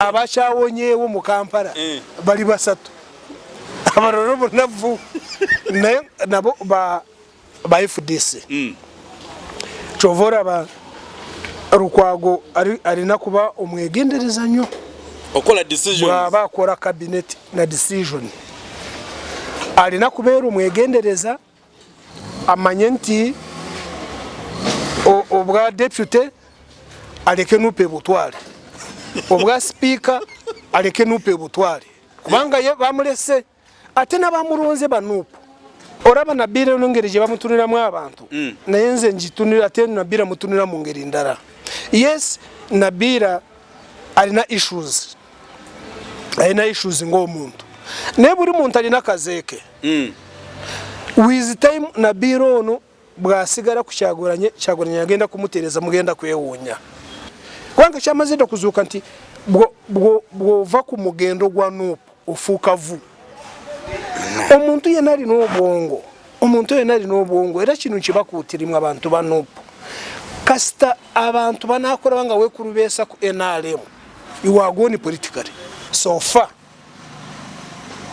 Abakyawonyeewo mu Kampala bali basatu, abalala bonna vu naye nabo ba FDC. Kyova olaba Lukwago alina kuba omwegendereza nnyo okola decisions, bw'aba akola cabinet na decision alina kubeera omwegendereza, amanye nti obwa deputy aleke NUP ebutwale, obwa speaker aleke NUP ebutwale, kubanga ye bamulese ate n'abamulonze ba NUP. Olaba Nabiira eno ngeri gye bamutuniramu abantu, naye nze ngitunira, ate Nabiira mutunira mu ngeri ndala. Yes, Nabiira alina issues, alina issues ng'omuntu, naye buli muntu alina kazeeke. With time Nabiira ono bw'asigala ku Kyagulanye, Kyagulanye agenda kumutereeza, mugenda kwewuunya, kubanga kyamaze dda okuzuuka nti bw'ova ku mugendo gwa NUP ofuuka vu. Omuntu yenna alina obwongo, omuntu yenna alina obwongo, era kino kibakuutirimu abantu ba NUP, kasita abantu banaakola nga weekulubeesa ku NRM, you are gone politically. So far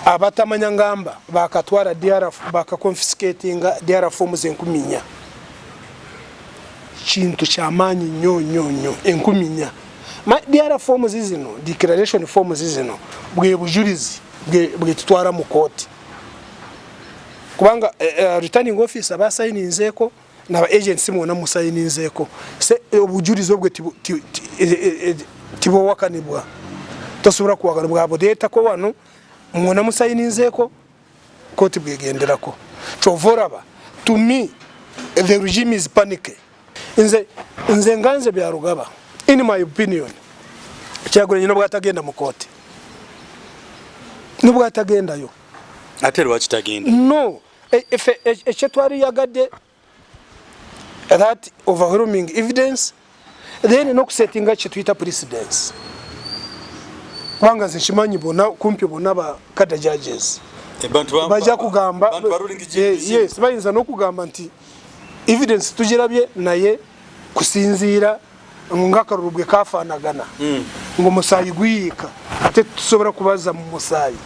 abatamanya ngamba bakatwara DR, bakaconfiscatinga DR forms 4,000, kintu kyamaanyi nnyo nnyo nnyo, 4,000. Ma DR forms zino, declaration forms zino, bwe bujulizi bwe tutwara mu kooti, kubanga returning officer basayininzeeko naba agents mwona musayininzeeko, se obujulizi obwe tibuwakanibwa, tosobola kuwakana bwabuleetako wano mwona musayininzeeko, kooti bwegenderako. Kyova olaba to me the regime is panic. Nze nga nze Byarugaba, in my opinion, Kyagulanyi nobwatagenda mu kooti, nobwatagendayo. Ate lwaki tagenda? No, ekyetwali yagadde that overwhelming evidence, then n'okusetinga kyetuyita precedence, kubanga nze nkimanyi bonna, kumpi bonna ba cadre judges bajja kugamba, yes, bayinza n'okugamba nti evidence tugirabye, naye kusinziira ng'akalulu bwe kafaanagana, ng'omusaayi guyiika, ate tusobola kubaza mu musaayi.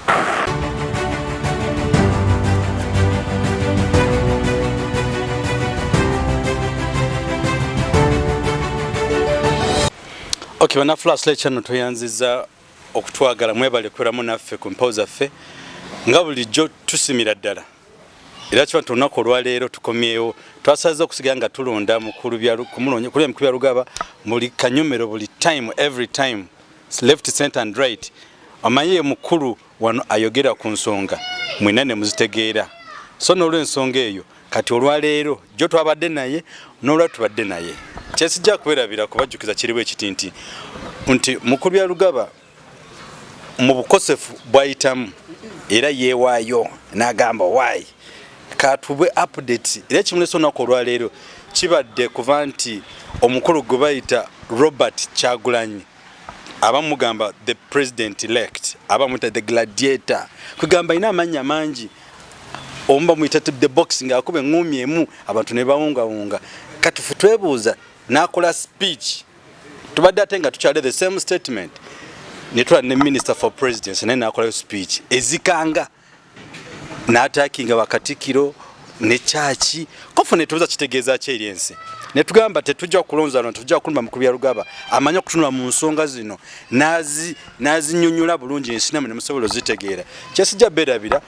Okay, bana Flashlight Channel, tweyanziza okutwagala, mwebale kubeeramu naffe ku mpawo zaffe nga bulijjo, tusimira ddala. Era kiba nti olunaku olwaleero tukomyewo, twasaze okusigala nga tulonda mukulu Mukulu Byarugaba buli kanyomero, buli time, every time, left, center and right. Omanyi ye mukulu wano ayogera ku nsonga mwena ne muzitegeera. So n'olwensonga eyo, kati olwaleero jjo twabadde naye, n'olwa tubadde naye, kyesijja kwerabira kubajjukiza kiriwo ekiti nti Mukulu Byarugaba mu bukosefu bwayitamu era yeewaayo n'agamba waayi katubwe update. Era ekimulesa olunaku olwaleero kibadde kuva nti omukulu gwe bayita Robert Kyagulanyi, abamugamba the president elect, abamuyita the gladiator, kwegamba alina amannya mangi, omu bamuyita the boxing, akuba eŋŋumi emu abantu ne bawungawunga. Kati ffe twebuuza, n'akola speech, tubadde ate nga tukyali the same statement, netula ne minister for presidency naye n'akolayo speech ezikanga n'attackinga bakatikiro ne kyaki kofu, netubuza kitegeeza ki eri ensi, netugamba tetujja kulonza no, tetujja kulumba Mukulu Byarugaba, amanyi okutunula mu nsonga zino n'azinyonyola bulungi ensi namwe nemusobola ozitegeera. Kyesijja beerabira,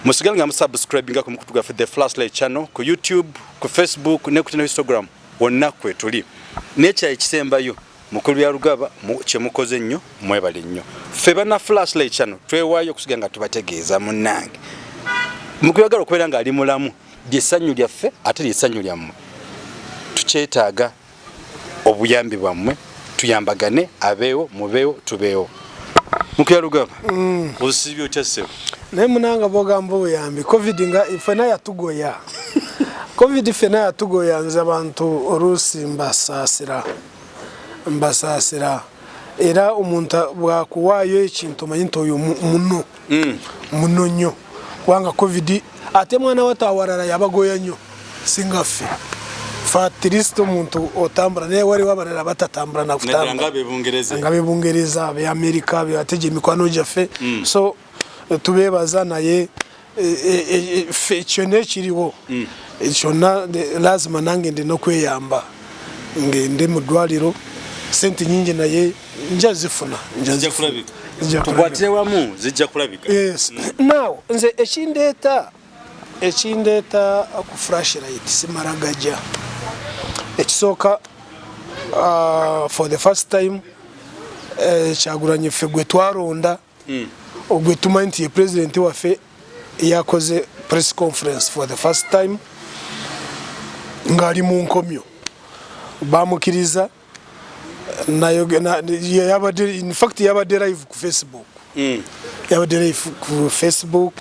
musigale nga musubscribinga ku mukutu gwaffe The Flashlight Channel ku YouTube, ku Facebook ne ku Instagram, wonna kwe tuli. N'ekyayi ekisembayo, Mukulu Byarugaba, kyemukoze nnyo, mwebale nnyo. Ffe bana Flashlight Channel twewaayo okusiga nga tubategeeza munnange mukuyagala okubeera ng'ali mulamu, lyessanyu lyaffe ate lyessanyu lyammwe. Tukyetaaga obuyambi bwammwe, tuyambagane, abeewo, mubeewo, tubeewo. Mukulu Byarugaba, osiibye otya ssebo? Naye munanga bwogamba obuyambi, COVID nga ffena yatugoya, COVID ffena yatugoya. Nze abantu oluusi mbasaasira, mbasaasira, era omuntu bwakuwaayo ekintu omanyi nti oyo muno muno nnyo, kubanga COVID ate mwana watawalala yabagoya nnyo singa ffe. Fe at least omuntu otambura, naye waliwo abalala batatambura Naddala nakutambura. Nga bebungereza. Nga bebungereza, be Amerika, ate gye mikwano gyaffe. So tubebaza, naye ffe kyonna ekiriwo kyonna lazima nange ndina okweyamba, ngende mu ddwaliro, sente nyingi, naye nja zifuna, nja Zijja zifuna. kulabika. Zijja kulabika. Tukwatire wamu, zijja kulabika. Yes. Now nze ekindeeta ku flashlight simala gajja. Ekisooka, for the first time, Kyagulanyi ffe gwe twalonda, ogwe tumanyi nti ye president waffe, yakoze press conference for the first time ng'ali mu nkomyo. Bamukiriza yabadde, in fact yabadde live ku Facebook. Yabadde live ku Facebook.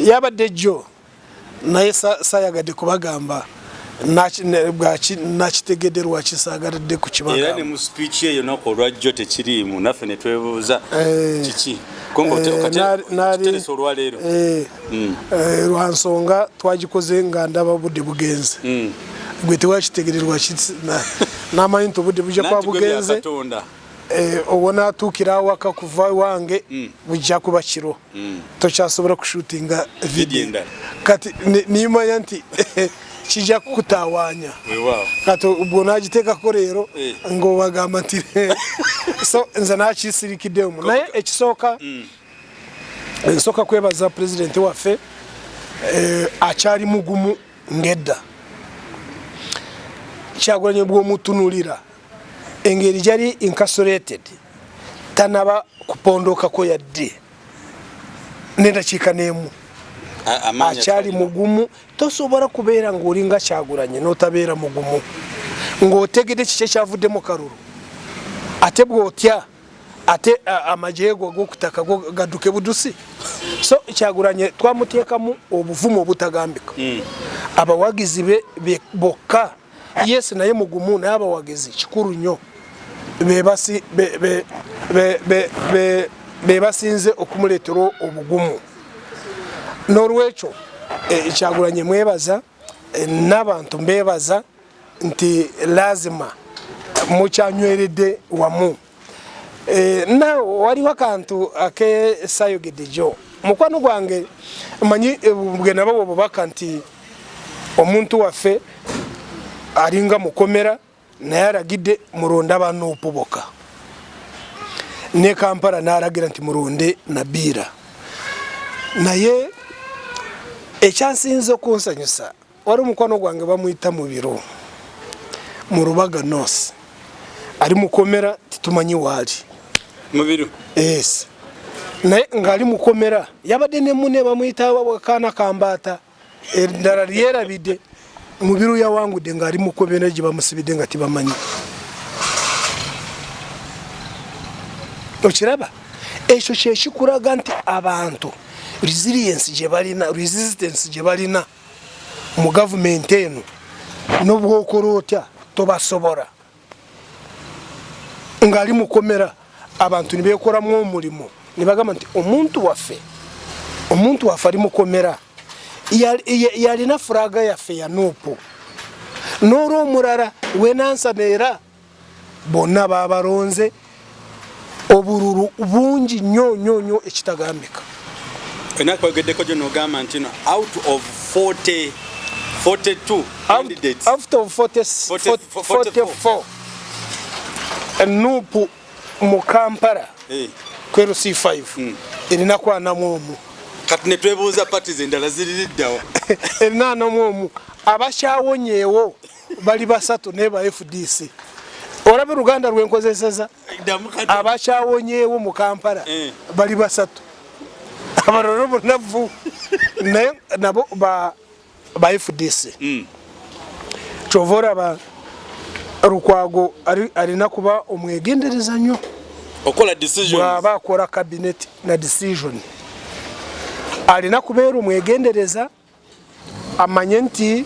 Yabadde jjo, naye sayagadde kubagamba nakitegedde lwaki saagadde Era ne kukibagamba. Mu speech eyo naku olwajjo tekiriimu, naffe ne twebuuza kiki. Kumbe olwaleero. Lwa nsonga twagikoze nga ndaba budde bugenze. Gwe tewakitegererwa namanyi nti obudde bujja kuba Nanti gwe bya bugenze. Katonda. Obwonaatuukira awaka kuva wange bujja kuba kiro, tokyasobola kushootinga video video endala. Kati nimanya nti kijja kukutawaanya. Weewaawo. Kati ubwo nagiteekako leero ng'obagamba nti so nze nakisirikiddemu. Naye ekisooka, nsooka kwebaza pulezidenti waffe, akyali mugumu ng'edda. Kyagulanyi bw'omutunulira engeri gyali incarcerated, tanaba kupondokako yadde n'endakiika n'emu. Amaanyi Akyali akyalina. mugumu. Tosobola kubeera ng'olinga Kyagulanye n'otabeera mugumu ng'otegedde kiki ekyavuddemu kalulu, ate bw'otya ate amagye go ag'okutaka go gadduke budusi. So Kyagulanye twamuteekamu obuvumu obutagambika. Abawagizi be bokka, yes, naye mugumu, naye abawagizi kikulu nnyo, be basinze okumuleetera obugumu. N'olwekyo Kyagulanye mwebaza, n'abantu mbebaza nti lazima mukyanyweredde wamu. Na waliwo akantu akesayogedde jo mukwano gwange manyi, bwe nabo obubaka nti omuntu waffe alinga mukomera, naye alagidde mulonde aba NUP bokka, ne Kampala n'alagira nti mulonde Nabiira. Naye ekyansinze okunsanyusa, wali omukwano gwange bamuyita mu biro mu Rubaga North, ali mukomera, titumanyi waali. Mubiru. Yes, naye ng'ali mukomera, yabadde ne mune bamuyita Kaana Kambaata, eddala lyerabidde. Mubiru yawangudde ng'ali mukomera gye bamusibidde nga tibamanyi. Okiraba, ekyo kyekikulaga nti abantu resilience gye balina, resistance gye balina mu gavumenti eno, nobwokola otya tobasobola. Ng'ali mukomera, abantu nibekolamu omulimu nibagamba nti omuntu waffe ali mukomera, yalina flag yaffe ya NUP. N'olwomulala wenansana, era bonna babalonze obululu bungi nnyo nnyo nnyo ekitagambika. Enaku wayogeddeko gyo nogamba nti no out of 40 42 candidates, out of 40, 40 44 NUP mu Kampala ku LC5 erina kwanamu omu. Kati netwebuuza parties endala ziririddawa? Erina anamu omu. Abakyawonyeewo bali basatu, naye ba FDC. Olaba Luganda lwenkozeseza. Ddamu kati. Abakyawonyeewo mu Kampala bali basatu, abalala bonna vu, naye nabo ba FDC. Kyova olaba Lukwago alina kuba omwegendereza nnyo okola decisions. Bw'aba akola cabinet na decision, alina kubeera omwegendereza, amanye nti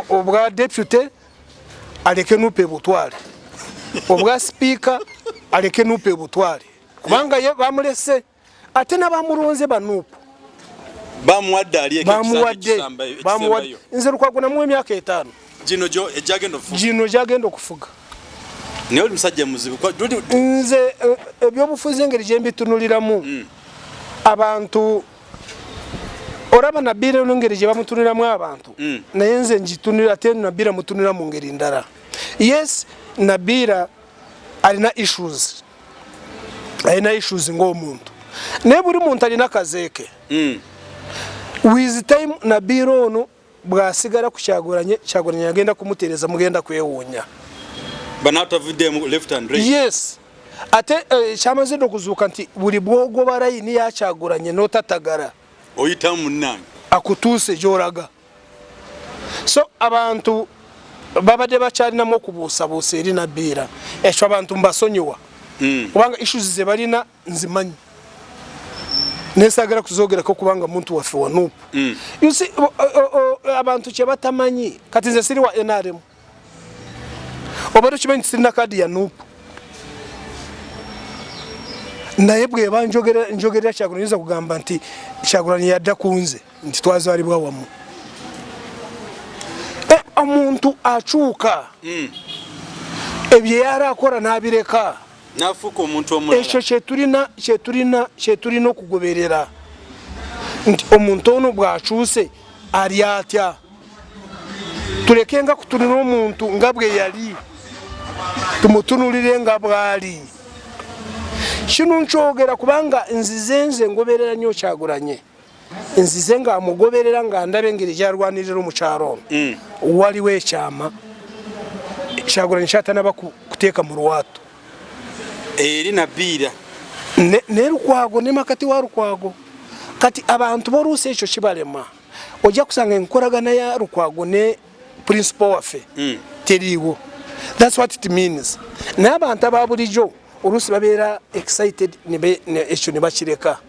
obwa deputy aleke NUP butwale, obwa sipiika aleke NUP butwale, kubanga ye bamulese ate n'abamulonze ba NUP. Bamuwadde ali bamuwadde, bamuwadde. Nze Lukwago namuwa emyaka 5 gino gyagenda okufuga. Naye oli musajja muzibu. Nze ebyobufuzi engeri gye mbitunuliramu, abantu oraba Nabiira engeri gye bamutunuliramu abantu, naye nze ngitunulira ate Nabiira mutunulira mu ngeri ndala. Yes, Nabiira alina issues, alina issues ng'omuntu, naye buli muntu alina kazeeke. With time Nabiira ono bw'asigala ku Kyagulanye, Kyagulanye agenda kumutereeza, mugenda kwewuunya. Banatavuddemu left and right. Yes, ate kyamaze dda okuzuuka nti buli bw'ogoba layini ya Kyagulanye n'otatagara, oyitamu munnange akutuuse gy'olaga. So abantu babadde bakyalinamu okubuusabuusa eri Nabiira, ekyo abantu mbasonyiwa, kubanga issues ze balina nzimanyi, nesagala kuzogerako kubanga muntu waffe wa NUP. You see, abantu kye batamanyi, kati nze siri wa NRM, obadde okimanyi nti sirina kaadi ya NUP, naye bweba njogerera Kyagulanyi, nyinza kugamba nti Kyagulanyi yadda ku nze nti twazaalibwa wamu. Omuntu akyuka, ebyo yali akola n'abireka, nafuuka omuntu omulala. Ekyo kyetulina okugoberera nti omuntu ono bw'akyuse ali atya, tulekenga kutunula omuntu nga bwe yali, tumutunulire nga bw'ali. Kino nkyogera kubanga nzize nze ngoberera nnyo Kyagulanye, nzize nga amugoberera nga ndaba engeri gyalwanirira omukyalo ono. Waliwo ekyama Kyagulanye kyatanaba kuteeka mu lwatu eri Nabiira ne Lukwago ne makati wa Lukwago. Kati abantu b'oluusi ekyo kibalema, ojja kusanga enkolagana ya Lukwago ne principal waffe teriiwo. That's what it means. Naye abantu aba bulijjo oluusi babeera excited ekyo ne bakireka,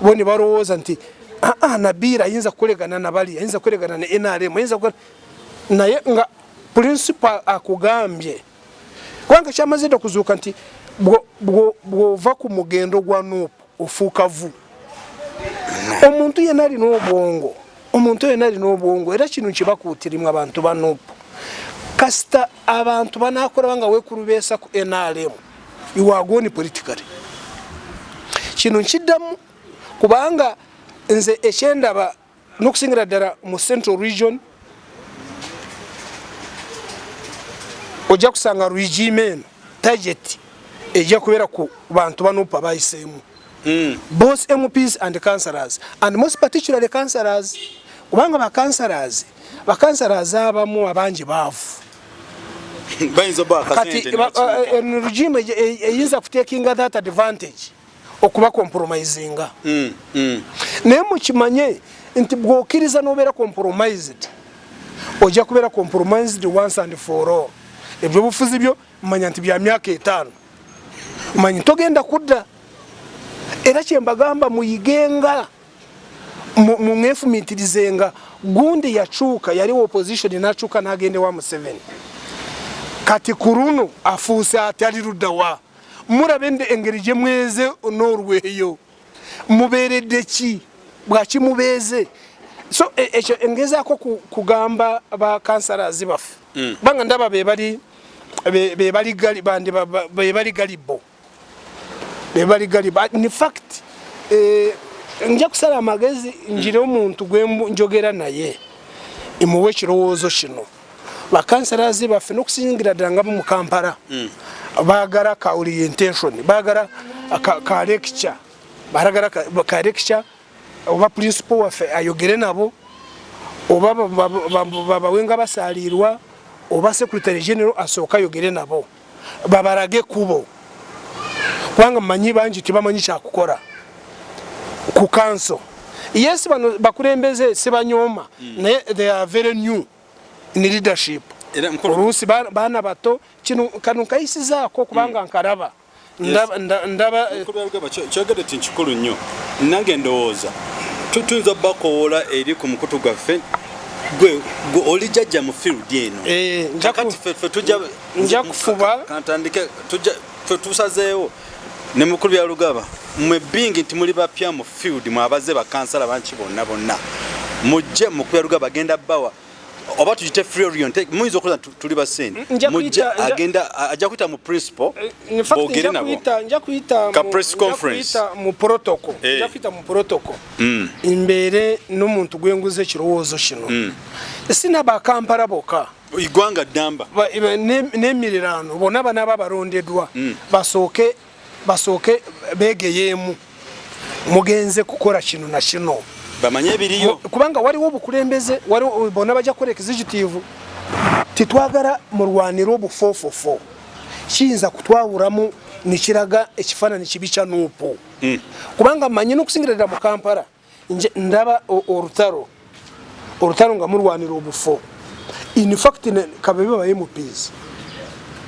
bo ne balowooza nti aa Nabiira ayinza kukolegana nabali, ayinza kukolegana ne NRM, ayinza naye nga principal akugambye, kubanga kyamaze dda okuzuuka nti bw'ova ku mugendo gwa NUP ofuuka vu. Omuntu yenna alina obwongo, omuntu yenna alina obwongo, era kino kibakuutirimu abantu ba NUP, kasita abantu banaakola nga weekulubeesa ku NRM, you are gone politically. Kino nkiddamu kubanga nze ekyendaba n'okusingira ddala mu Central Region, ojja kusanga regime eno target ejja kubeera ku bantu ba NUP abayiseemu, both MPs and councillors, and most particularly councillors, kubanga ba councillors abamu abangi baavu. Bayinza obba kati akasente ne bakimuka. Eno regime eyinza kutekinga that advantage okuba compromisinga. Naye mukimanye nti bw'okkiriza n'obeera compromised, ojja kubeera compromised once and for all. Ebyobufuzi byo manya nti bya myaka 5, manyi togenda kudda. Era kyembagamba, muyigenga, mumwefumitirizenga. Gundi yakyuka, yali opposition n'akyuka n'agenda ewa Museveni, kati ku luno afuuse ate ali luddawa? Mulabe engeri gye mweze n'olweyo, mubeeredde ki bwakimubeeze? So ekyo engezaako kugamba ba councillors baffe, kubanga ndaba be bali bandi be bali gullible, be bali gullible. In fact, nja kusala amagezi njire omuntu gwe njogera naye emuwe ekirowoozo kino. Ba councillors baffe n'okusingira ddala nga mu Kampala baagala ka orientation, baagala ka lecture, baagala ka lecture, oba principal waffe ayogere nabo, oba babawe nga basaliirwa, oba secretary general asooka ayogere nabo, babalage kubo, kubanga mmanyi bangi tebamanyi kyakukola ku kanso. Yes, bano bakulembeze sibanyooma, naye they are very new in leadership. Era oluusi baana bato. Kino kano kayisizaako kubanga nkalaba. Ndaba Mukulu Byarugaba, kyogedde ti nkikulu nnyo. Nange ndowooza tuyinza bakowoola eri ku mukutu gwaffe. Gwe oli jjajja mu field eno. Eh, Kakati ffe tujja nja kufuba. Kantandike, tujja ffe tusazeewo. Ne mukulu Byarugaba, mmwe bingi nti muli bapya mu field, mwabaze bakansala banki bonna bonna, mujje mukulu Byarugaba agenda bawa oba tugite free orientation, muyinza okukoza tuli basente, mujje agenda ajja kuyita mu principal boogere nabo. Nja kuyita ka press conference mu protocol, nja kuyita mu protocol mbeere n'omuntu gwenguza ekirowoozo kino. Sina bakampala bokka, igwanga ddamba n'emiriraano bonna banaaba balondeddwa basooke beegeyeemu, mugenze kukola kino na kino, bamanye ebiriyo, kubanga waliwo obukulembeze, waliwo bonna bajja kukola executive. Titwagala mulwanire obufoofofo, kiyinza kutwawulamu nekiraga ekifaananyi kibi kya NUP, kubanga mmanyi n'okusingira ddala mu Kampala nje ndaba olutalo nga mulwanira obufo. In fact kabe ba MPs,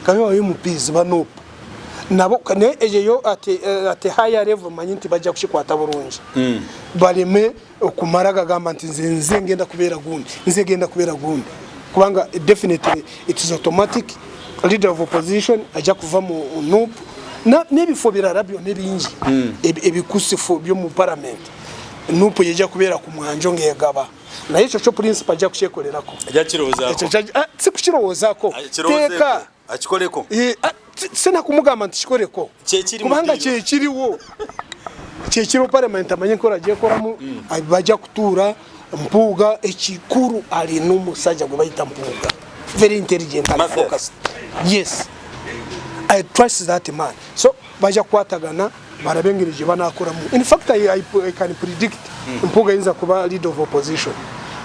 kabe ba MPs ba NUP nabo naye eyo at higher level manyi nti bajja kukikwata bulungi, baleme okumala gagamba nti nze ngenda kubeera gundi, nze ngenda kubeera gundi, kubanga definitely it is automatic leader of opposition ajja kuva mu NUP n'ebifo birala byonna ebingi ebikusifu byo mu parliament. NUP yejja kubeera ku mwanjo ng'egaba, naye ekyo kyo principal ajja kukyekolerako. Ajja kirowoozaako. Si kukirowoozaako, teeka akikoleko. Sina kumugamba nti kikoleko, kubanga kyekiriwo, kyekiriwo parliament amanye enkola gyekolamu, bajja kutuura. Mpuuga ekikulu alina omusajja gwe bayita Mpuuga, very intelligent and focused. Yes, I trust that man. So bajja kukwatagana barabe engeri gye banakolamu. In fact I can predict Mpuuga ayinza kuba leader of opposition.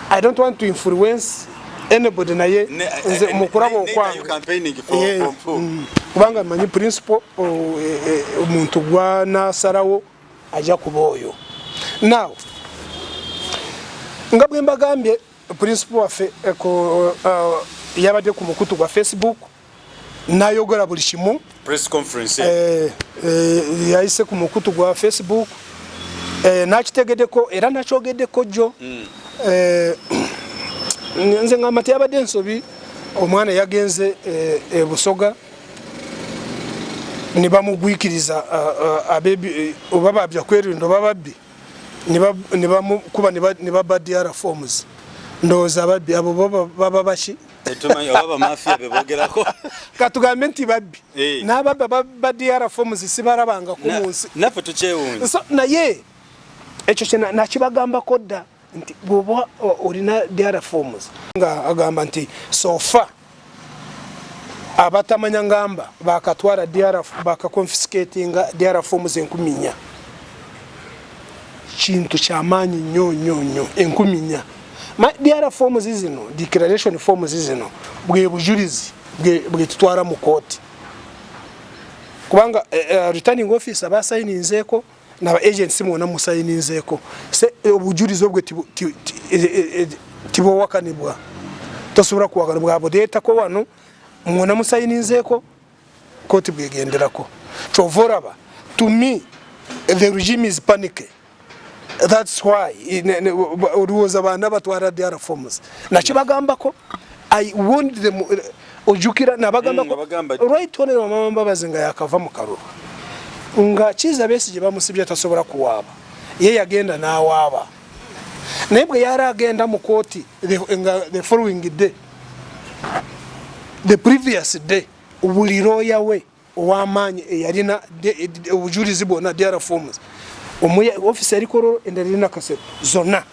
I don't want to influence anybody, naye nze mukulaba okwange, kubanga manyi principle, omuntu gwanasalawo ajja kuba oyo. Now nga bwe mbagambye, principal waffe yabadde ku mukutu gwa Facebook nayogera buli kimu. Press conference yayise ku mukutu gwa Facebook, nakitegeddeko era nakyogeddeko jjo. Nze ngamba teyabadde ensobi, omwana yagenze e Busoga ne bamugwikiriza oba babya kwerinda oba babbi ne bamukuba ne baba DR forms. Ndowooza ababbi abo baba baki? Katugambe nti babbi n'ababbi ba DR forms sibalabangako mu nsi. Naffe tukyewuunya. Naye ekyo nakibagambako dda nti bw'oba olina DR forms, nga agamba nti sofa abatamanya ngamba bakatwara DR, bakaconfiscatinga DR forms 4,000. Kintu kyamaanyi nnyo nnyo nnyo, 4,000. DR forms zino, declaration forms zino, bwe bujulizi bwe tutwara mu kooti, kubanga returning officer basayininzeeko n'aba agents mwona musayininzeeko, obujulizi obwo tibuwakanibwa, tosobola kuwakanibwa bwabuleetako wano mwona musayininzeeko, kooti bwegenderako. Kyova olaba to me the regime is panic. That's why olowooza baana batwara DR forms. Nakibagambako, I warned them, ojjukira nabagambako right one Mama Mbabazi nga yakava mu kalulu, nga Kizza Besigye bamusibye tasobola kuwaaba, ye yagenda n'awaaba, naye bwe yali agenda mu kooti the following day, the previous day, buli lawyer we ow'amaanyi eyalina obujulizi bwonna DR forms, office yali Kololo, endala erina Kasero, zonna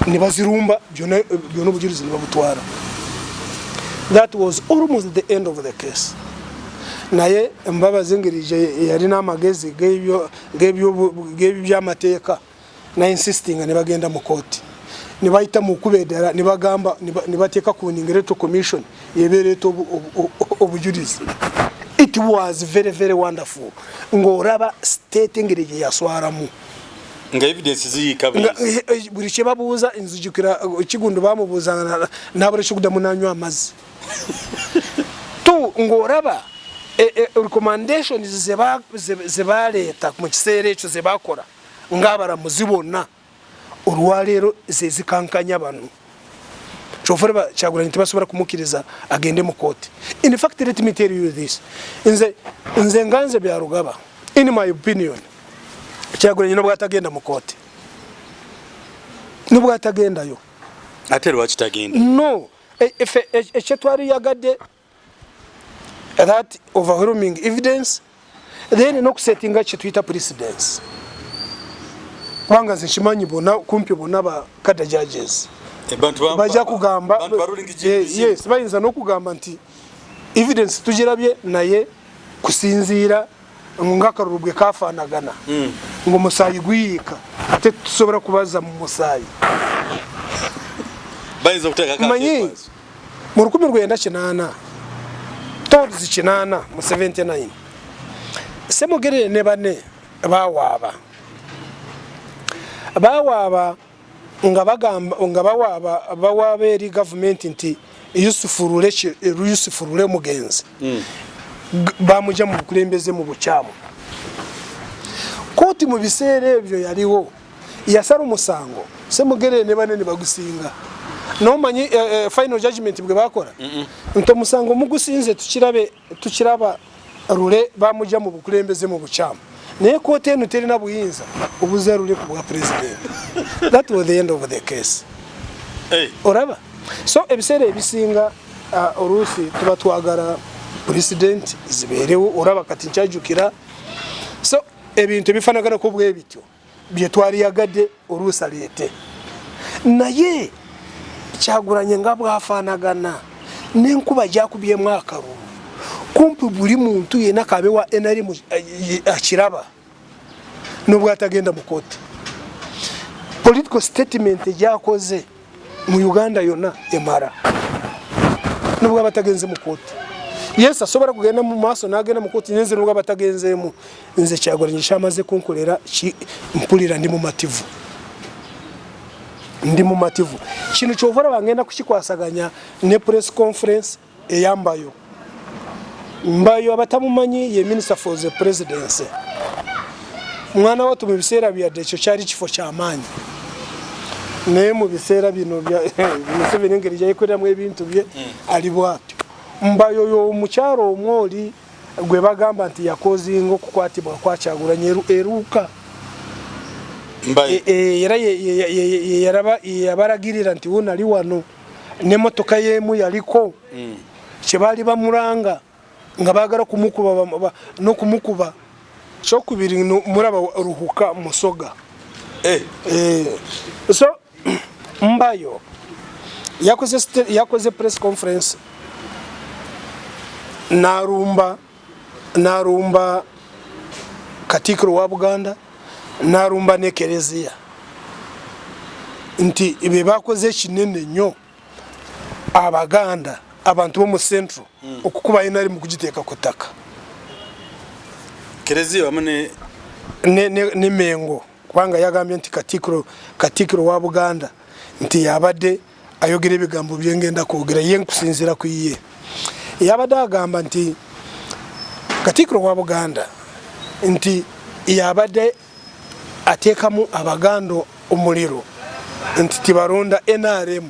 ne bazirumba byonna obujulizi ne babutwala. That was almost the end of the case. Naye Mbabazi engeri gye yalina amagezi g'ebyamateeka na insistinga ne bagenda mu kooti, ne bayita mu kuba eddala, ne bagamba ne bateeka ku Electoral Commission yebeereeta obujulizi. It was very very wonderful ng'olaba state engeri gye yaswalamu nga evidence ziyiika buli kye babuuza. Nzijukira Kiggundu bamubuuza n'abula ekikuddamu n'anywa amazzi tu. Ng'olaba recommendations ze baleeta mu kiseera ekyo ze bakola ng'abalamuzi bonna olwaleero ze zikankanya bano. Kyova olaba Kyagulanyi tebasobola kumukiriza agende mu kooti. In fact, let me tell you this, nze nze nga nze Byarugaba, in my opinion, Kyagulanyi nobwatagenda mu kooti, nobwatagendayo. Ate lwaki tagenda? No, ekyetwaliyagadde that overwhelming evidence, then nokusetinga kyetuyita precedence, kubanga nze nkimanyi bona kumpi bonna ba kada judges bajja kugamba, yes, bayinza n'okugamba nti evidence tugirabye, naye kusinziira ng'akalulu bwe kafaanagana, ng'omusaayi guyiika, ate tusobola kubaza mu musaayi. Manyi mu 1980 towards 80 mu 79, Semogerere ne banne bawaaba nga bagamba nga bawaaba eri gavumenti nti Yusufu Lule mugenzi bamugya mu bukulembeze mu bukyamu. Kooti mu biseera ebyo yaliwo yasala omusango, Semogerere ne banne ne bagusinga. Nomanyi final judgment bwe bakola nti omusango mugusinze, tukirabe, tukiraba Lule bamugya mu bukulembeze mu bukyamu, naye kooti eno terina buyinza obuza Lule ku bwa president. That was the end of the case. Hey. Olaba, so ebiseera ebisinga oluusi tuba twagala precedent zibeerewo. Olaba kati nkyajukira, so ebintu ebifanaganako bwe bityo bye twaliyagadde oluusi aleete, naye Kyagulanye nga bwafaanagana n'enkuba gyakubyemu akalulu, kumpi buli muntu yenna kabe wa NRM akiraba nobwatagenda mu kooti. Political statement gyakoze mu Uganda yonna emara nubwo abatagenze mu kooti. Yes, asobola kugenda mu maaso n'agenda mu kooti, nze nubwo abatagenzeemu, nze Kyagulanyi kyamaze kunkolera mpulira ndi mumativu, ndi mumativu. Kino kyova olaba ngenda kukikwasaganya ne press conference eyambayo. Mbayo abatamumanyi ye Minister for the Presidency. Mwana watu, mu biseera byadde ekyo kyali kifo kyamaanyi, naye mu biseera bino Museveni engeri gyayekoleramu ebintu bye ali bwatyo. Mbayo y'omukyalo omwoli gwe bagamba nti yakozinga okukwatibwa kwa Kyagulanyi eruuka. Era yabalagirira nti wunali wano n'emmotoka y'emu yaliko kyebaali bamulanga nga baagala kumukuba n'okumukuba. Kyokubiri, mulaba Ruhuka Musoga. So Mbayo yakoze press conference narumba Katikkiro wa Buganda, narumba n'ekereziya nti bye bakoze ekinene nnyo Abaganda, abantu bo mu Central, okukuba NRM mu kugiteeka ku ttaka. Kereziya wamu ne ne Mengo, kubanga yagambye nti Katikkiro wa Buganda nti yabadde ayogera ebigambo byengenda kwogera ye nkusinziira ku ye. Yabadde agamba nti Katikkiro wa Buganda nti yabadde ateekamu Abaganda omuliro nti tibalonda NRM,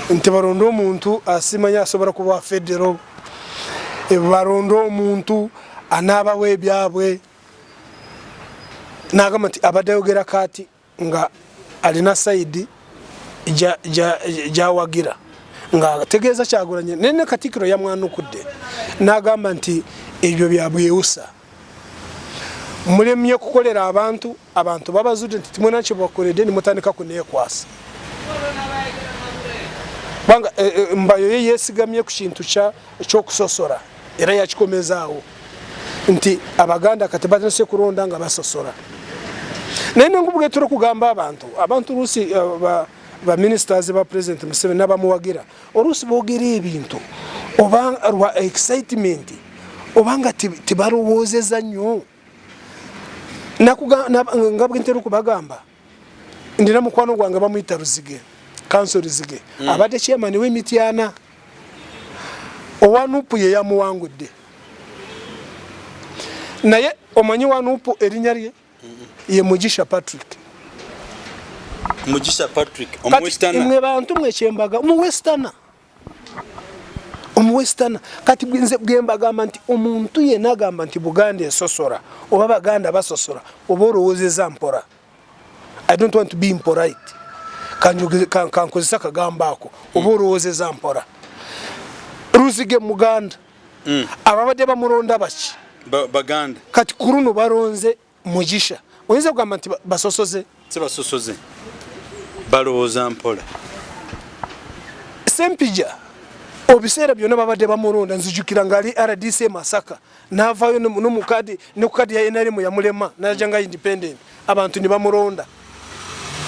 nti balonda omuntu asimanya asobola kuba federo, balonda omuntu anaabawo ebyabwe. Nagamba nti abadde ayogera kaati nga alina side gyawagira nga ategeeza Kyagulanye, naye ne Katikkiro yamwanukudde n'agamba nti ebyo bya bwewusa, mulemye kukolera abantu, abantu babazudde nti timwena kyebakoledde nimutandika kuneekwasa. Kubanga Mbayo ye yeesigamye ku kintu ky'okusosola, era yakikomezaawo nti Abaganda kati batandise kulonda nga basosola. Naye nengubuga tuli okugamba abantu oluusi ba ministers ba President Museveni n'abamuwagira oluusi boogera ebintu oba lwa excitement obanga tibalowoozeza nnyo. Nga bwe ntera okubagamba, ndina mukwano gwange bamuyita Ruzige, Kanso Ruzige, abadde chairman w'Emityana, owa NUP ye yamuwangudde. Naye omanyi wa NUP erinnya lye ye Mugisha Patrick. Mugisha Patrick omuwestana. Mwe bantu mwe kyembaga omuwestana. Omuwestana kati nze bwembagamba nti omuntu yenna agamba nti Buganda esosora oba Baganda basosora oba olowoozeza mpora. I don't want to be impolite. Kankozesa akagambo ako oba olowoozeza mpora. Luzige Muganda. Ababadde bamulonda baki? Baganda. Kati ku luno balonze Mugisha. Oyinza kugamba nti basosoze? Si basosoze, balowooza mpola. Sempija obiseera byonna babadde bamulonda, nzijukira ng'ali RDC e Masaka n'avaayo n'omukadi ne ku kadi ya NRM yamulema n'ajja nga independent, abantu ne bamulonda.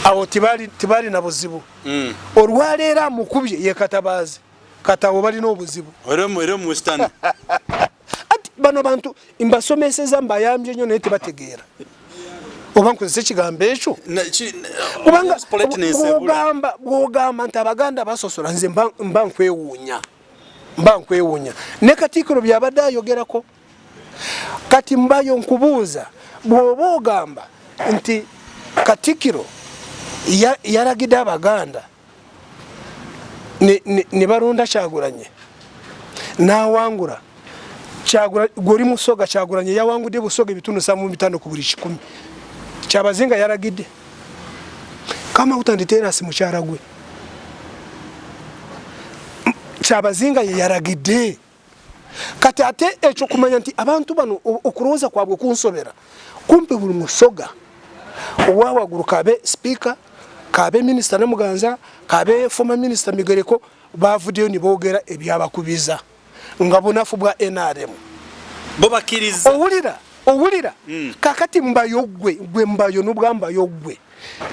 Awo tibali na buzibu. Olwaleero amukubye ye Katabaazi. Kati awo balina obuzibu. Era mu Western. Ati bano bantu mbasomeseza mbayambye nnyo naye tebategeera. Oba nkozesa ekigambo ekyo? Kubanga bw'ogamba nti Abaganda basosola nze mba nkwewuunya. Mba nkwewuunya. Ne Katikkiro by'abadde ayogerako. Kati mbayo nkubuuza bw'oba ogamba nti Katikkiro yalagidde Abaganda ne balonda Kyagulanye n'awangula. Gw'oli Musoga, Kyagulanye yawangudde Busoga ebitundu 75 ku buli 100. Kyabazinga yalagidde. Come out and tell us mukyala gwe. Kyabazinga ye yalagidde. Kati ate ekyo kumanya nti abantu bano okulowooza kwabwe kunsobera. Kumpi buli Musoga owa waggulu kabe speaker, kabe minisita Namuganza, kabe former minister Migereko bavuddeyo ne boogera ebyabakubiza nga bunafu bwa NRM. Bo bakkiriza. Owulira, owulira. Kakati mbayo ggwe, ggwe mbayo n'obwa mbayo ggwe.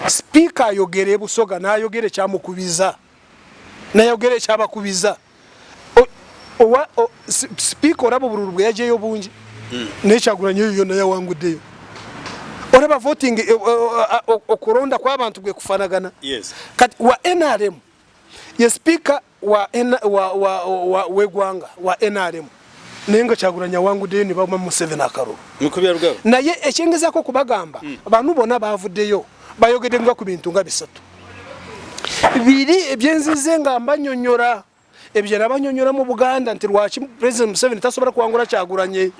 Speaker ayogere e Busoga n'ayogera ekyamukubiza. N'ayogera ekyabakubiza. Speaker olaba obululu bwe yaggyeyo bungi. Naye Kyagulanyi eyo yonna yawanguddeyo. Olaba voting okulonda kw'abantu gwe kufaanagana. Kati wa NRM ye speaker w'eggwanga wa NRM naye nga Kyagulanyi awanguddeyo ne bawuma Museveni akalulu. Naye ekyengezaako okubagamba bano bonna baavuddeyo bayogedde nga ku bintu nga bisatu. Biri ebyenzize nga mbanyonyola ebyo nabanyonyola mu Buganda nti lwaki President Museveni tasobola kuwangula Kyagulanyi.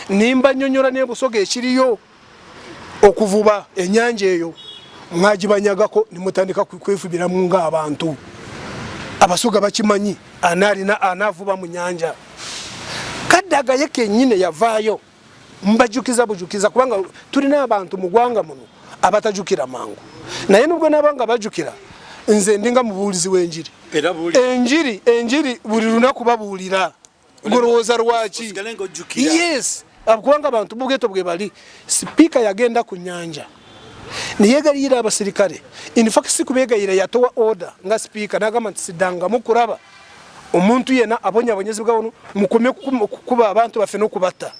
Nimba nyonyola ne Busoga ekiriyo okuvuba ennyanja eyo mwagibanyagako ne mutandika kwefubiramu ng'abantu. Abasoga bakimanyi anaalina anaavuba mu nnyanja. Kadaga ye kennyini yavaayo mbajukiza bujukiza kubanga tulina abantu mu ggwanga muno abatajukira mangu. Naye nubwo naba nga bajukira nze ndinga mubuulizi w'enjiri. Enjiri buli lunaku babuulira. Golowooza lwaki? Yes, kubanga abantu bubweto bwe bali. Speaker yagenda ku nnyanja neyegayirira abasirikale. In fact si kubegayira, yatowa order nga speaker n'agamba nti siddangamu kulaba omuntu yenna abonyabonyezebwa wano, mukomye kukuba abantu baffe n'okubatta.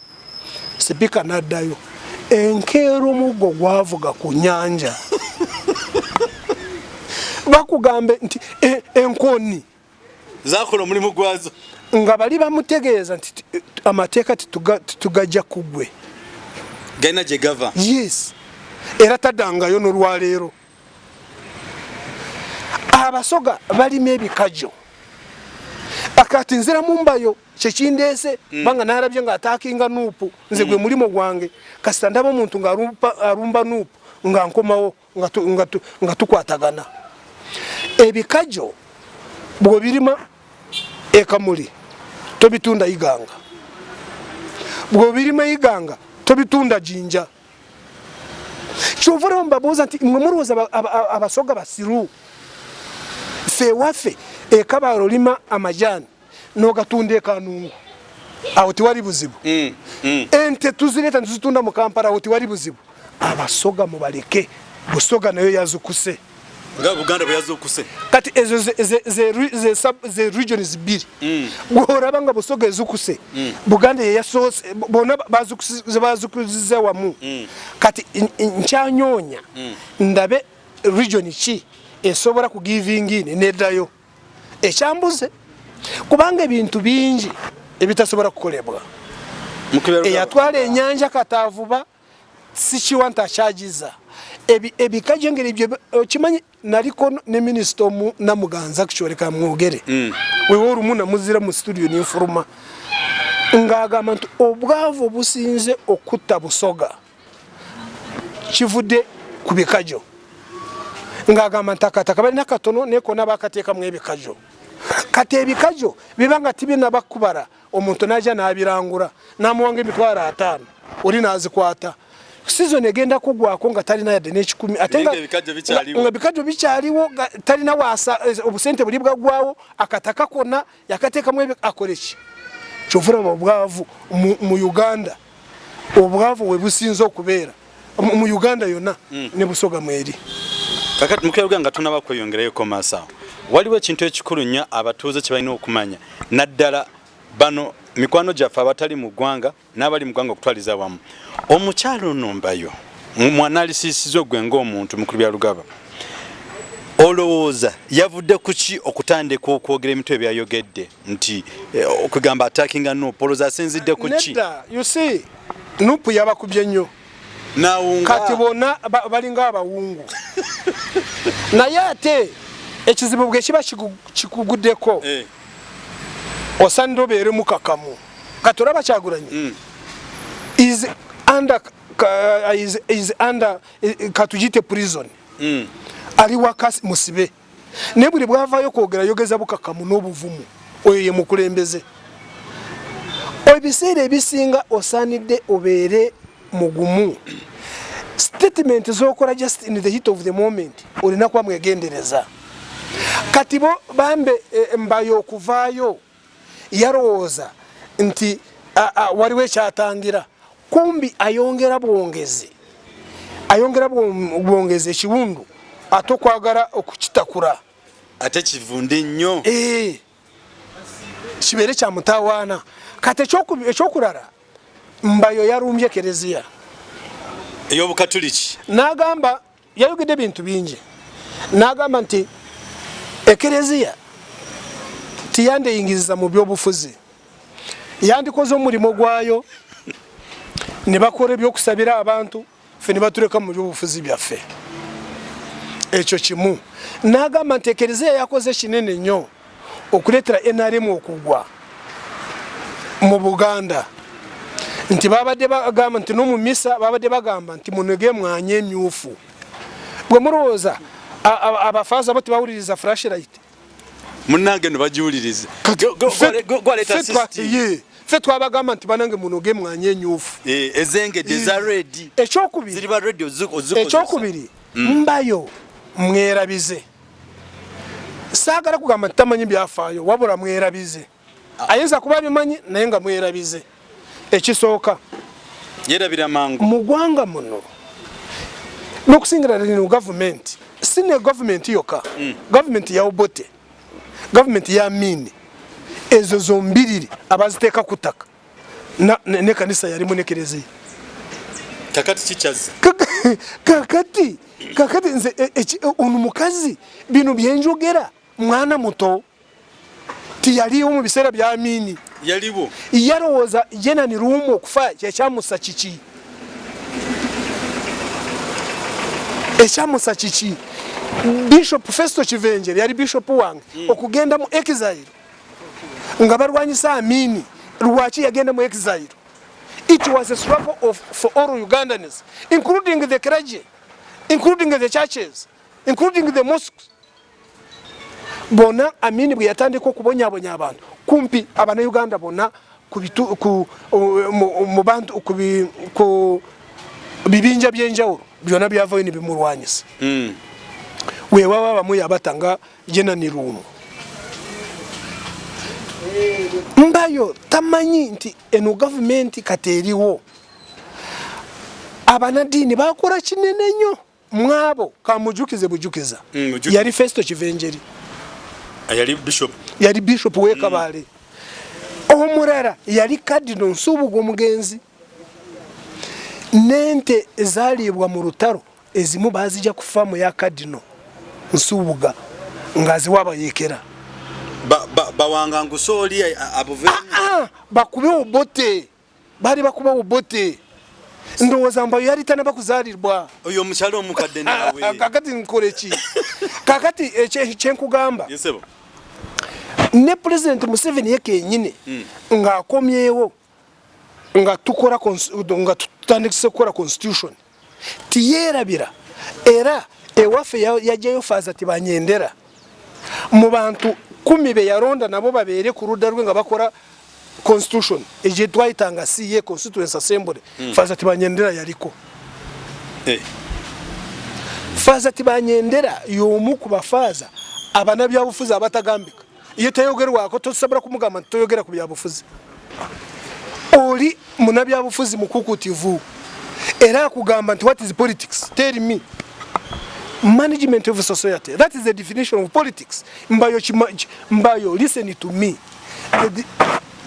Speaker n'addayo. Enkeera omuggo gwavuga ku nnyanja. Bakugambe nti enkoni zakola omulimu gwazo. Nga bali bamutegeeza nti amateeka titugajja ku ggwe. Galina gye gava. Yes. Era taddangayo n'olwaleero. Abasoga balima ebikajjo. Akati nziramu mbayo kyekindeese kubanga nalabye ng'ataakinga Nuupu nze gwe mulimu gwange. Kasita ndaba omuntu ng'alumba Nuupu nga nkomawo nga tukwatagana. Ebikajjo bw'obirima ekamuli tobitunda Iganga, bw'obirima Iganga tobitunda Jinja. Kyova olaba mbabuuza nti mwe mulowooza Abasoga basiru? Ffe ewaffe e Kabale olima amajaani n'ogatunda e Kanungu, awo tewali buzibu. Ente tuzireeta ntuzitunda mu Kampala, awo tewali buzibu. Abasoga mubaleke, Busoga nayo yazukuse. Nga Buganda bwe yazukuse. Kati ezo ze regions bbiri. Bw'olaba nga Busoga ezukuse, Buganda ye yasoose, bonna bazukusiza wamu. Kati nkyanyoonya ndabe region ki esobola ku giving in neddayo. Ekyambuze kubanga ebintu bingi ebitasobola kukolebwa. Eyatwala ennyanja kataavuba sikiwa nti akyagiza. Ebikajjo engeri bye okimanyi Naliko ne minisita omu Namuganza kukyoleka mwogere wewe olumu namuzira mu studio ninfuluma ng'agamba nti obwavu obusinze okutta Busoga kivudde ku bikajo, ng'agamba nti akataka balina katono naye konna bakateekamu ebikajo. Kati ebikajo biba nga tibinaba kubala, omuntu naja n'abirangura n'amuwanga 50,000, oli n'azikwata. Season egenda kugwako nga talina yadde n'ekikumi, ate nga ebikajo bikyaliwo, talina wasa obusente buli bwaggwawo, akataka konna yakateekamu, akole ki? Kyova olaba obwavu mu Uganda, obwavu we businze okubeera mu Uganda yonna ne Busoga mweri. Kakati mukebwa nga tunaba kweyongerayo maaso awo, waliwo ekintu ekikulu nnyo abatuuze kye balina okumanya, naddala bano mikwano gyaffe abatali mu ggwanga n'abali mu ggwanga okutwaliza wamu. Omukyalo ono Mbayo mwanalisiisiza ogwe ng'omuntu mukulu Byarugaba, olowooza yavudde ku ki okutandika okwogera ebintu ebyayogedde nti okugamba attackinga NUP? Olowooza asinzidde ku ki? Nedda, you see, NUP yabakubye nnyo. Nawunga. Kati bonna balinga abawungu. Naye ate ekizibu bwe kiba kikuguddeko, osaanira obeere mukakamu. Kati olaba Kyagulanyi is under is under katugiyite prison. Ali waka musibe, naye buli bwavaayo kwogera yogeza bukakamu n'obuvumu. Oyo ye mukulembeze. Ebiseera ebisinga osaanidde obeere mugumu. Statement zokola just in the heat of the moment olina kuba mwegendereza. Kati bo bambe Mbayo okuvaayo yalowooza nti waliwo ekyatangira, kumbi ayongera bwongezi, ayongera bwongezi ekiwundu, ate okwagala okukitakula ate kivunde nnyo, kibeere kya mutawaana. Kati ekyokulala, Mbayo yalumbye kereziya ey'Obukatuliki, n'agamba, yayogedde ebintu bingi, n'agamba nti ekereziya tiyandeyingiriza mu byobufuzi, yandikoze omulimu gwayo ne bakola ebyokusabira abantu, ffe ne batuleka mu byobufuzi byaffe. Ekyo kimu. N'agamba nti ekereziya yakoze kinene nnyo okuleetera NRM okugwa mu Buganda, nti babadde bagamba nti no mu misa babadde bagamba nti munege mwanye emyufu. Bwe mulowooza abafaaza bo tebawuliriza flashlight? Munnange no bagiwuliriza. Ffe twabagamba nti banange munoge mwanye enyufu, ezengedde eza red. Ekyokubiri, Mbayo mwerabize. Saagala kugamba nti tamanyi byafaayo, wabula mwerabize. Ayinza kuba abimanyi naye nga mwerabize. Ekisooka, yerabira mangu. Mu ggwanga muno n'okusingira lino gavumenti, si ne gavumenti yokka, gavumenti ya Obote, gavumenti ya Amini, ezo zombiriri abaziteeka ku ttaka nekanisa yalimu nekereziya. Kakati kikyaza. Kakati nze ono mukazi bino byenjogera mwana muto tiyaliwo mu biseera bya Amini. Yaliwo. Yalowooza Janan Luwum okufa kyekyamusa kiki? Ekyamusa kiki? Bishop Festo Kivenjere yali bishop wange, okugenda mu exile nga balwanyisa Amini, lwaki yagenda mu exile? It was a struggle for all Ugandans, including the clergy, including the churches, including the mosques. Bona Amini bwe yatandika okubonyabonya abantu, kumpi Abannayuganda bonna ku bantu ku bibinja byenjawulo byonna byavayo ne bimulwanyisa. Weewaawo abamu yabata nga Janan Luwum. Mbayo tamanyi nti eno gavumenti kati eriwo abanadiini bakola kinene nnyo. Mwabo kamujukize bujukiza, yali Festo Kivenjeri, yali bishop, yali bishop w'e Kabale. Omulala yali Cardinal Nsubuga omugenzi. N'ente ezaliibwa mu lutalo ezimu bazijja ku faamu ya Cardinal Nsubuga ng'aziwa abayeekera. Bawangangusa oli abuve. Bakube Obote, baali bakuba Obote. Ndowooza mbayo yali tanaba kuzaalibwa. Oyo omukyala omukadde naawe. Kakati nkole ki? Kakati kyenkugamba ne Pulezidenti Museveni ye kenyini ng'akomyewo nga tukora nga tutandikise kukola constitution tiyerabira, era ewaffe yajjayo Faaza Tibanyendera mu bantu 10 be yalonda nabo babeere ku ludda lwe nga bakola constitution egye twayitanga CA, Constituency Assembly. Faaza Tibanyendera yaliko. Faaza Tibanyendera y'omu ku bafaaza abanabyabufuzi abatagambika, ye tayogerwako, tosobola kumugamba nti toyogera ku byabufuzi. Oli munabyabufuzi mukukutivu, era akugamba nti what is politics, tell me. Management of society, that is the definition of politics. Mbayo, mbayo, listen to me.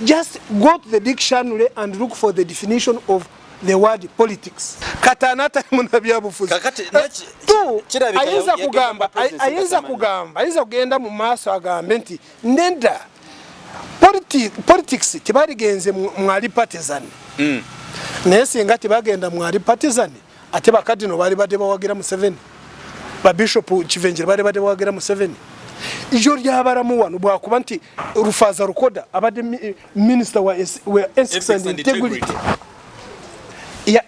Just go to the dictionary and look for the definition of the word politics. Katana atali munabyabufuzi ayinza kugamba, ayinza kugamba, ayinza kugenda mu maaso agambe nti nenda politics tebaligenze mwali partisan. Naye singa tebagenda mwali partisan, ate bakadino bali badde bawagira Museveni, ba Bishop Kivenjere bali badde bawagira Museveni. Ijo lyabaramu wano bwakuba nti Rufaza Rukoda abadde minister wa ethics and integrity,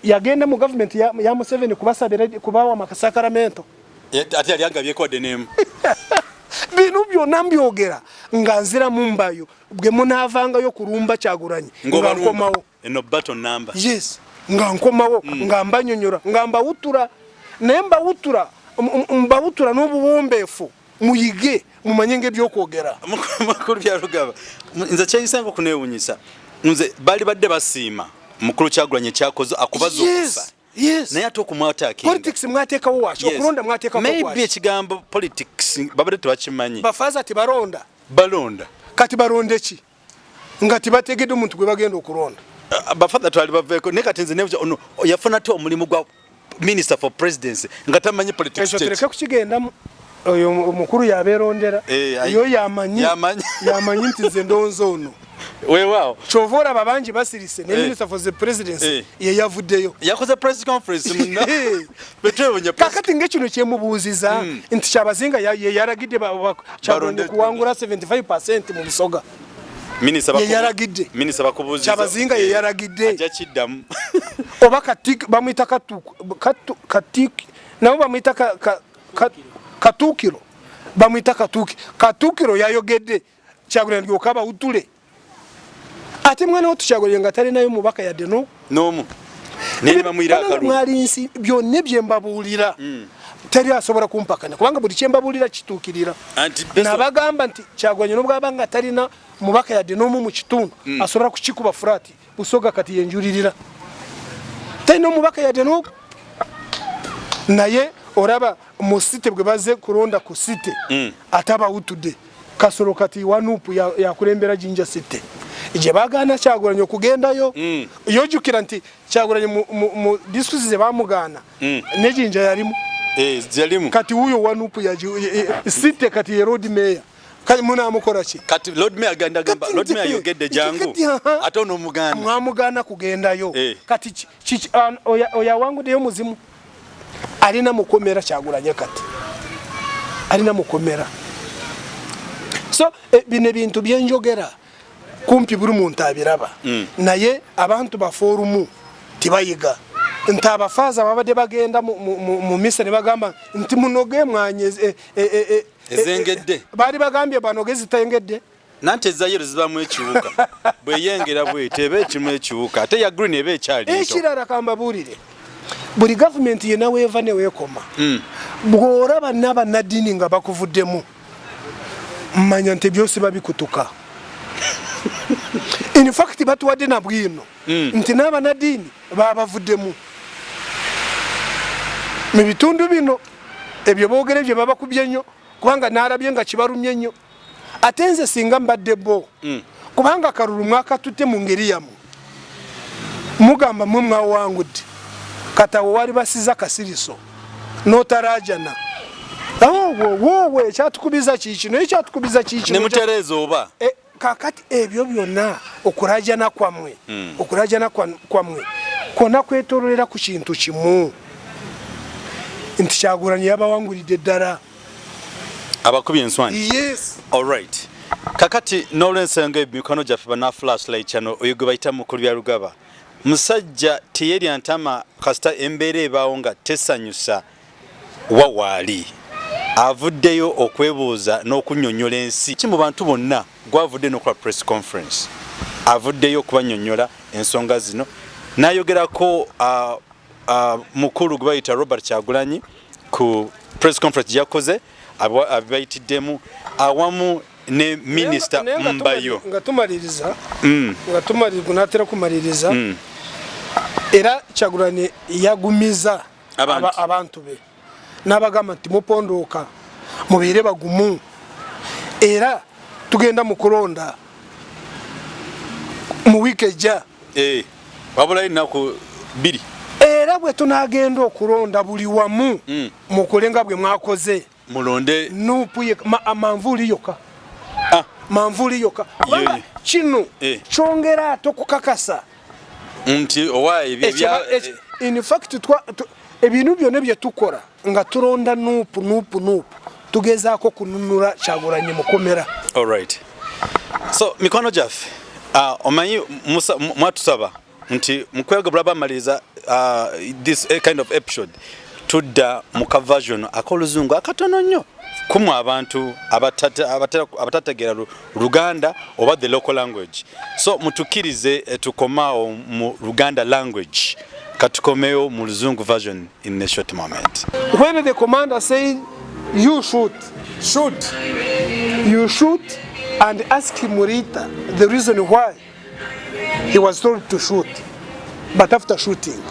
yagenda mu government ya Museveni kubasabira kubawa amasakaramento. Ate yali agabyeko wadde n'emu. Bino byonna mbyogera nga nzira mu mbayo bwe munaavangayo kulumba Kyagulanyi nga nkomawo. Eno battle number. Yes, nga nkomawo, nga mbanyonyola, nga mbawutura, naye mbawutura, mbawutura n'obuwombeefu, muyige mumanye ng'ebyokwogera. Mukulu Byarugaba, nze kyensinga okuneewunyisa, nze bali badde basiima mukulu Kyagulanyi ekyakoze akubaza okufa. Naye ate okumwatakinga. Politics mwateekawo waki? Okulonda mwateekawo waki? Maybe ekigambo politics babadde tebakimanyi. Bafaza tebalonda. Balonda. Kati balonde ki? Nga tebategedde omuntu gwe bagenda okulonda. Bafaza twali baveeko, naye kati nze nebuuza ono yafuna ate omulimu gwa Minister for Presidency nga tamanyi politics. Ekyo tuleke kukigendamu. Oyo omukulu yabeerondera. Yo yamanyi. Yamanyi nti nze ndonze ono. Weewaawo. Kyova olaba bangi basirise ne Minister for the Presidency ye yavuddeyo. Yakoze press conference munna. Kakati ng'ekino kyemubuuziza nti Kyabazinga ye yalagidde Kyagulanyi kuwangula 75% mu Busoga. Ye yalagidde. Minisita bakubuuziza. Kyabazinga ye yalagidde. Ajja kiddamu. Oba bamuyita nabo bamuyita Katuukiro. Bamuyita Katuukiro. Katuukiro yayogedde Kyagulanyi lyoka bawutule. Ate mwana wattu Kyagulanyi nga talinayo mubaka yadde no n'omu. Naye bamuyira akalulu. Mwali nsi byonna bye mbabuulira. Teri asobola kumpakanya kubanga buli kye mbabuulira kituukirira. Nabagamba nti Kyagulanyi n'obwaba nga talina mubaka yadde n'omu mu kitundu asobola kukikuba furati Busoga kati yenjulirira. Talina omubaka yadde n'omu. Naye olaba mu site bwe bazze kulonda ku site ate abawutudde. Kasolo kati wa Nup yakulembera Jinja City gye bagaana Kyagulanyi okugendayo. Yojjukira nti Kyagulanyi mu disitulikiti ze bamugaana ne Jinja yalimu. Yalimu. Kati wuuyo wa Nup City kati ye Lord Mayor. Kati munaamukola ki? Kati Lord Mayor agenda gamba, Lord Mayor ayogedde jangu. Ate ono omugaana. Mwamugaana kugendayo. Kati oyo awanguddeyo muzimu. Alina mukomera Kyagulanyi kati. Alina mukomera. So bino ebintu byenjogera kumpi buli muntu abiraba. Naye abantu bafe olumu tibayiga. Nti abafaaza babadde bagenda mu misa ne bagamba nti munoge mwanye Ezengedde. Baali bagambye banoge zitengedde. Nanti eza yellow zibamu ekiwuka. Bweyengera bwete eba ekimu ekiwuka ate ya green eba ekyali nto. Ekirala kambabuulire. Buli gavumenti yenna weeva ne weekoma. Bw'olaba n'abannaddiini nga bakuvuddemu, manya nti byose babikutuka. In fact batuwadde na bwino nti n'abannaddiini babavuddemu. Mu bitundu bino ebyo boogere bye babakubye nnyo kubanga n'alabye nga kibalumye nnyo. Ate nze singa mbadde bo, kubanga akalulu mwakatutte mu ngeri yammwe, mugamba mwe mwawangudde, kati awo wali basiza kasiriso n'otaraajana. Wowe ekyatukubiza kiikino, ekyatukubiza kiikino. Ne mutereeza oba? Kakati ebyo byonna okurajana kwammwe, okurajana kwammwe. Kwonna kwetololera ku kintu kimu nti Kyagulanyi yabawangulidde ddala. Abakubye enswanyi. Yes. All right. Kakati n'olwensonga ebyo mikwano gyaffe bana Flashlight Channel, oyo gwe bayita Mukulu Byarugaba musajja teyerya ntama, kasita embeera ebaawo nga tesanyusa wa waali avuddeyo okwebuuza n'okunnyonnyola ensi ki mu bantu bonna gwavudde n'okukola press conference, avuddeyo okubannyonnyola ensonga zino n'ayogerako mukulu gwe bayita Robert Kyagulanyi ku press conference gyakoze abibayitiddemu awamu ne minisita Mbayo. Nga tumaliriza, nga tumaliriza, natera kumaliriza, era Kyagulanyi yagumiza abantu be n'abagamba nti mupondooka, mubeere bagumu, era tugenda mu kulonda mu wiiki ejja. Eh, wabulayo ennaku 2. Era bwe tunagenda okulonda buli wamu, mukole nga bwe mwakoze. Mulonde NUP manvuuli yokka. Ah. Manvuuli yokka, kubanga kino kyongera ate okukakasa nti owaaye in fact ebintu byonna bye tukola nga tulonda NUP, NUP, NUP, tugezaako kununula Kyagulanyi mukomera. Alright, so mikwano gyaffe, omanyi mwatusaba nti mukwego bulaba maliriza this kind of episode, tudda mu ka version ak'Oluzungu akatono nnyo kumwe abantu abatategeera Luganda oba the local language. So mutukkirize tukomaawo mu Luganda language, katukomeyo mu Luzungu version in a short moment. When the commander said you shoot, shoot, you shoot, and ask him later the reason why he was told to shoot. But after shooting,